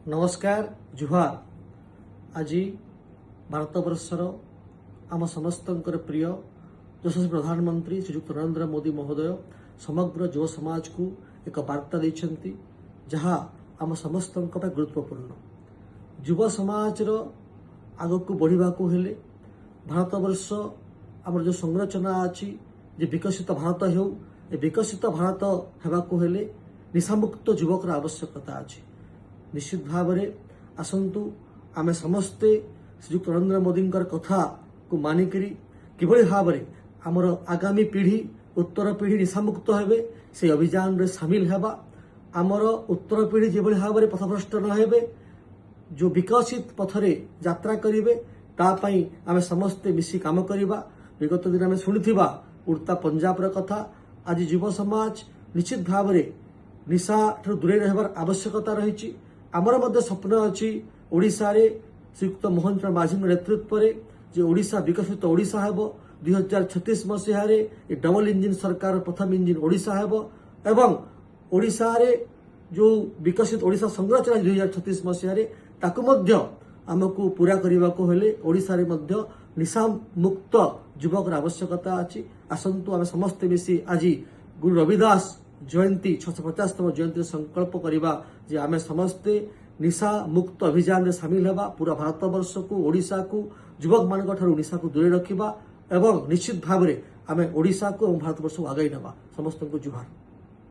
ନମସ୍କାର, ଜୁହାର। ଆଜି ଭାରତବର୍ଷର ଆମ ସମସ୍ତଙ୍କର ପ୍ରିୟ ଯଶସ୍ୱୀ ପ୍ରଧାନମନ୍ତ୍ରୀ ଶ୍ରୀଯୁକ୍ତ ନରେନ୍ଦ୍ର ମୋଦି ମହୋଦୟ ସମଗ୍ର ଯୁବ ସମାଜକୁ ଏକ ବାର୍ତ୍ତା ଦେଇଛନ୍ତି, ଯାହା ଆମ ସମସ୍ତଙ୍କ ପାଇଁ ଗୁରୁତ୍ୱପୂର୍ଣ୍ଣ। ଯୁବ ସମାଜର ଆଗକୁ ବଢ଼ିବାକୁ ହେଲେ, ଭାରତବର୍ଷ ଆମର ଯେଉଁ ସଂରଚନା ଅଛି ଯେ ବିକଶିତ ଭାରତ ହେଉ, ଏ ବିକଶିତ ଭାରତ ହେବାକୁ ହେଲେ ନିଶାମୁକ୍ତ ଯୁବକର ଆବଶ୍ୟକତା ଅଛି। ନିଶ୍ଚିତ ଭାବରେ ଆସନ୍ତୁ, ଆମେ ସମସ୍ତେ ଶ୍ରୀଯୁକ୍ତ ନରେନ୍ଦ୍ର ମୋଦିଙ୍କର କଥାକୁ ମାନିକରି କିଭଳି ଭାବରେ ଆମର ଆଗାମୀ ପିଢ଼ି, ଉତ୍ତର ପିଢ଼ି ନିଶାମୁକ୍ତ ହେବେ, ସେହି ଅଭିଯାନରେ ସାମିଲ ହେବା। ଆମର ଉତ୍ତର ପିଢ଼ି ଯେଭଳି ଭାବରେ ପଥଭ୍ରଷ୍ଟ ନ ହେବେ, ଯେଉଁ ବିକଶିତ ପଥରେ ଯାତ୍ରା କରିବେ, ତା ପାଇଁ ଆମେ ସମସ୍ତେ ମିଶି କାମ କରିବା। ବିଗତ ଦିନ ଆମେ ଶୁଣିଥିବା ଉଡ଼ତା ପଞ୍ଜାବର କଥା। ଆଜି ଯୁବ ସମାଜ ନିଶ୍ଚିତ ଭାବରେ ନିଶାଠାରୁ ଦୂରେଇ ରହିବାର ଆବଶ୍ୟକତା ରହିଛି। ଆମର ମଧ୍ୟ ସ୍ୱପ୍ନ ଅଛି, ଓଡ଼ିଶାରେ ଶ୍ରୀଯୁକ୍ତ ମୋହନ ଚରଣ ମାଝୀଙ୍କ ନେତୃତ୍ୱରେ ଯେ ଓଡ଼ିଶା ବିକଶିତ ଓଡ଼ିଶା ହେବ। 2036 ମସିହାରେ ଏ ଡବଲ ଇଞ୍ଜିନ୍ ସରକାର ପ୍ରଥମ ଇଞ୍ଜିନ୍ ଓଡ଼ିଶା ହେବ ଏବଂ ଓଡ଼ିଶାରେ ଯେଉଁ ବିକଶିତ ଓଡ଼ିଶା ସଂରଚନା 2036 ମସିହାରେ, ତାକୁ ମଧ୍ୟ ଆମକୁ ପୁରା କରିବାକୁ ହେଲେ ଓଡ଼ିଶାରେ ମଧ୍ୟ ନିଶାମୁକ୍ତ ଯୁବକର ଆବଶ୍ୟକତା ଅଛି। ଆସନ୍ତୁ, ଆମେ ସମସ୍ତେ ମିଶି ଆଜି ଗୁରୁ ରବିଦାସ ଜୟନ୍ତୀ, 650ତମ ଜୟନ୍ତୀରେ ସଂକଳ୍ପ କରିବା ଯେ ଆମେ ସମସ୍ତେ ନିଶା ମୁକ୍ତ ଅଭିଯାନରେ ସାମିଲ ହେବା। ପୁରା ଭାରତବର୍ଷକୁ, ଓଡ଼ିଶାକୁ, ଯୁବକମାନଙ୍କ ଠାରୁ ନିଶାକୁ ଦୂରେଇ ରଖିବା ଏବଂ ନିଶ୍ଚିତ ଭାବରେ ଆମେ ଓଡ଼ିଶାକୁ ଏବଂ ଭାରତବର୍ଷକୁ ଆଗେଇ ନେବା। ସମସ୍ତଙ୍କୁ ଜୁହାର।